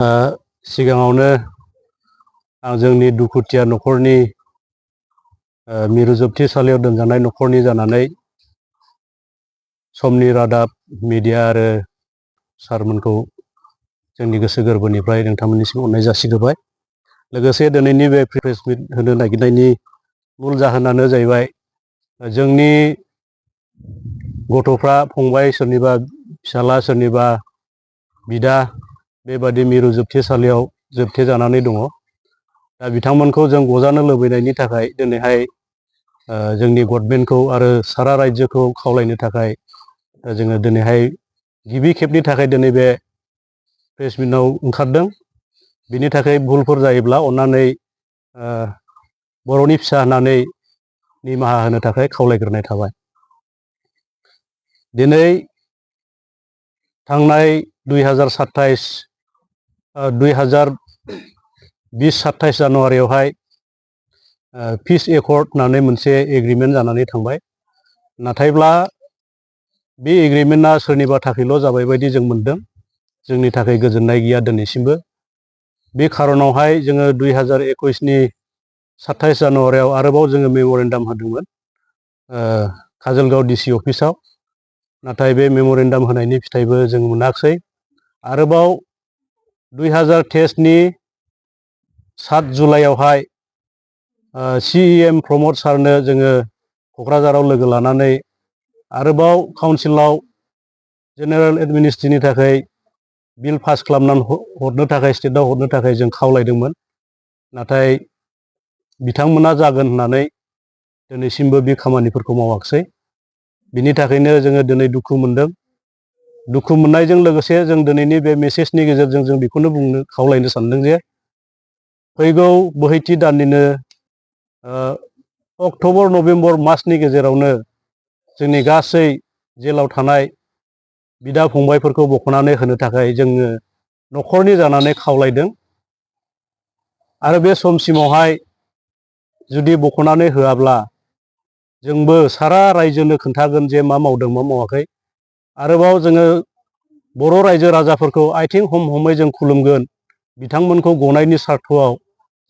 सिगाङावनो आं जोंनि दुखुथिया न'खरनि मिरु जोबथेसालियाव दोनजानाय न'खरनि जानानै समनि रादाब मिडिया आरो सारमोनखौ जोंनि गोसो गोरबोनिफ्राय नोंथांमोननिसिम अननाय जासिग्रोबाय। लोगोसे दिनैनि बे प्रेस मिट होनो नागिरनायनि मुल जाहोनानो जाहैबाय जोंनि गथ'फ्रा फंबाय सोरनिबा फिसाला सोरनिबा बिदा बेबादि मिरु जोबथेसालियाव जोबथे जानानै दङ। दा बिथांमोनखौ जों गजानो लुबैनायनि थाखाय दिनैहाय जोंनि गभर्नमेन्टखौ आरो सारा रायजोखौ खावलायनो थाखाय जोङो दिनैहाय गिबि खेबनि थाखाय दिनै बे प्रेस मिटआव ओंखारदों। बिनि थाखाय भुलफोर जायोब्ला अन्नानै बर'नि फिसा होननानै निमाहा होनो थाखाय खावलायग्रोनाय थाबाय। दिनै थांनाय 2020-27 जानुवारियावहाय पिस एकर्ड होननानै मोनसे एग्रिमेन्ट जानानै थांबाय। नाथायब्ला बे एग्रिमेन्टआ सोरनिबा थाखायल' जाबाय बायदि जों मोनदों। जोंनि थाखाय गोजोननाय गैया दिनैसिमबो। बे खारनावहाय जोङो 2021नि 27 जानुवारियाव आरोबाव जोङो मेम'रेन्डाम होदोंमोन काजलगाव डिसि अफिसाव। नाथाय बे मेम'रेन्डाम होनायनि फिथाइबो जों मोनाखिसै। आरोबाव 2023नि 7 जुलाइयावहाय CEM प्रमद सारनो जोङो क'क्राझाराव लोगो लानानै आरोबाव काउन्सिलाव जेनेरेल एडमिनिस्ट्रिनि थाखाय बिल पास खालामनानै हरनो थाखाय स्टेटआव हरनो थाखाय जों खावलायदोंमोन। नाथाय बिथांमोना जागोन होननानै दिनैसिमबो बे खामानिफोरखौ मावाखिसै। बिनि थाखायनो जोङो दिनै दुखु मोनदों। दुखु मोननायजों लोगोसे जों दिनैनि बे मेसेजनि गेजेरजों जों बेखौनो बुंनो खावलायनो सानदों जे फैगौ बोहैथि दाननिनो अक्ट'बर नभेम्बर मासनि गेजेरावनो जोंनि गासै जेलाव थानाय बिदा फंबायफोरखौ बख'नानै होनो थाखाय जोङो न'खरनि जानानै खावलायदों। आरो बे समसिमावहाय जुदि बख'नानै होआब्ला जोंबो सारा रायजोनो खोन्थागोन जे मा मावदों मा मावाखै। आरोबाव जोङो बर' रायजो राजाफोरखौ आथिं हम हमै जों खुलुमगोन बिथांमोनखौ गनायनि सार्थआव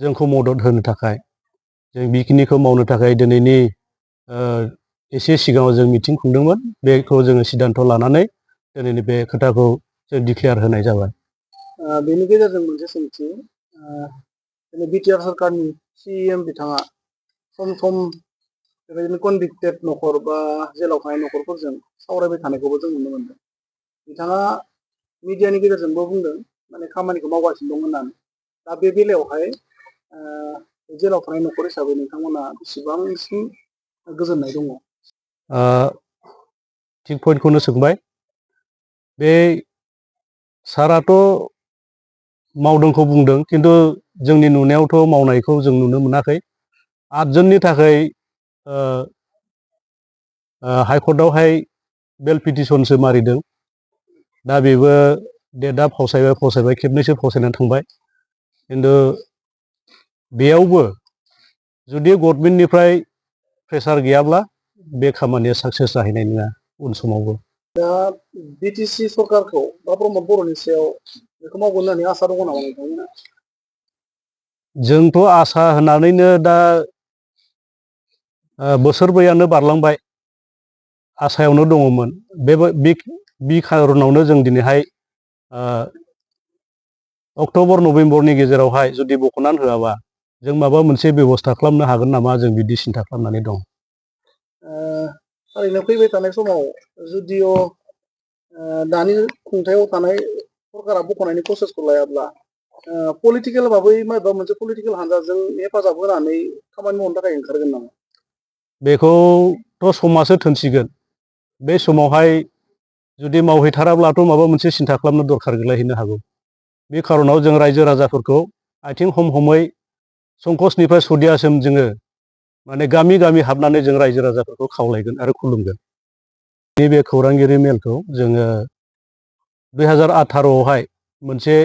जोंखौ मदद होनो थाखाय। जों बेखिनिखौ मावनो थाखाय दिनैनि एसे सिगाङाव जों मिटिं खुंदोंमोन। बेखौ जोङो सिद्धान्त लानानै दिनैनि बे खोथाखौ जों डिक्लेयार होनाय जाबाय। बेनि गेजेरजों मोनसे सोंथि, बिटिआर सरकारनि CEM बिथाङा सम सम बेबायदिनो कनभिक्टेड न'खर बा जेलाव थानाय न'खरफोरजों सावरायबाय थानायखौबो जों नुनो मोनदों। बिथाङा मिडियानि गेजेरजोंबो बुंदों माने खामानिखौ मावगासिनो दं होननानै। दा बे बेलायावहाय जेलाव थानाय न'खर हिसाबै नोंथांमोना बेसेबांसिम गोजोननाय दङ? थिग पइन्टखौनो सोंबाय। बे साराथ' मावदोंखौ बुंदों, खिन्थु जोंनि नुनायावथ' मावनायखौ जों नुनो मोनाखै। 8 जननि थाखाय हाइकर्टआवहाय बेल पिटिसनसो मारिदों। दा बेबो डेटआ फावसायबाय खेबनैसो फावसायनानै थांबाय। खिन्थु बेयावबो जुदि गभर्नमेन्टनिफ्राय प्रेसार गैयाब्ला बे खामानिया साक्सेस जाहैनाय नङा उन समावबो। दा BTC सरकारखौ बा प्रमद बर'नि सायाव बेखौ मावगोन होननानै आसा दङ नामा नोंथांमोना? जोंथ' आसा होनानैनो दा बोसोरब्रैयानो बारलांबाय, आसायावनो दङमोन। बे खारनावनो जों दिनैहाय अक्ट'बर नभेम्बरनि गेजेरावहाय जुदि बख'नानै होआबा जों माबा मोनसे बेब'स्था खालामनो हागोन नामा, जों बिदि सिन्था खालामनानै दं। ओरैनो फैबाय थानाय समाव जुदिअ दानि खुंथायाव थानाय सरकारा बख'नायनि प्रसेसखौ लायाब्ला पलिटिकेल भाबै माबा मोनसे पलिटिकेल हान्जाजों हेफाजाब होनानै खामानि मावनो थाखाय ओंखारगोन नामा? बेखौथ' समासो थोनसिगोन। बे समावहाय जुदि मावहैथाराब्लाथ' माबा मोनसे सिन्था खालामनो दरखार गैलायहैनो हागौ। बे खार'नाव जों रायजो राजाफोरखौ आथिं हम हमै संकसनिफ्राय सदियासिम जोङो माने गामि गामि हाबनानै जों रायजो राजाफोरखौ खावलायगोन आरो खुलुमगोन। नैबे खौरांगिरि मेलखौ जोङो 2018आवहाय मोनसे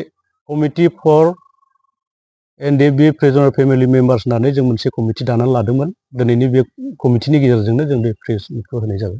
committee for NDFB prisoner family members होननानै जों मोनसे कमिटि दानानै लादोंमोन। दिनैनि बे कमिटिनि गेजेरजोंनो जों बे प्रेस मिटखौ होनाय जाबाय।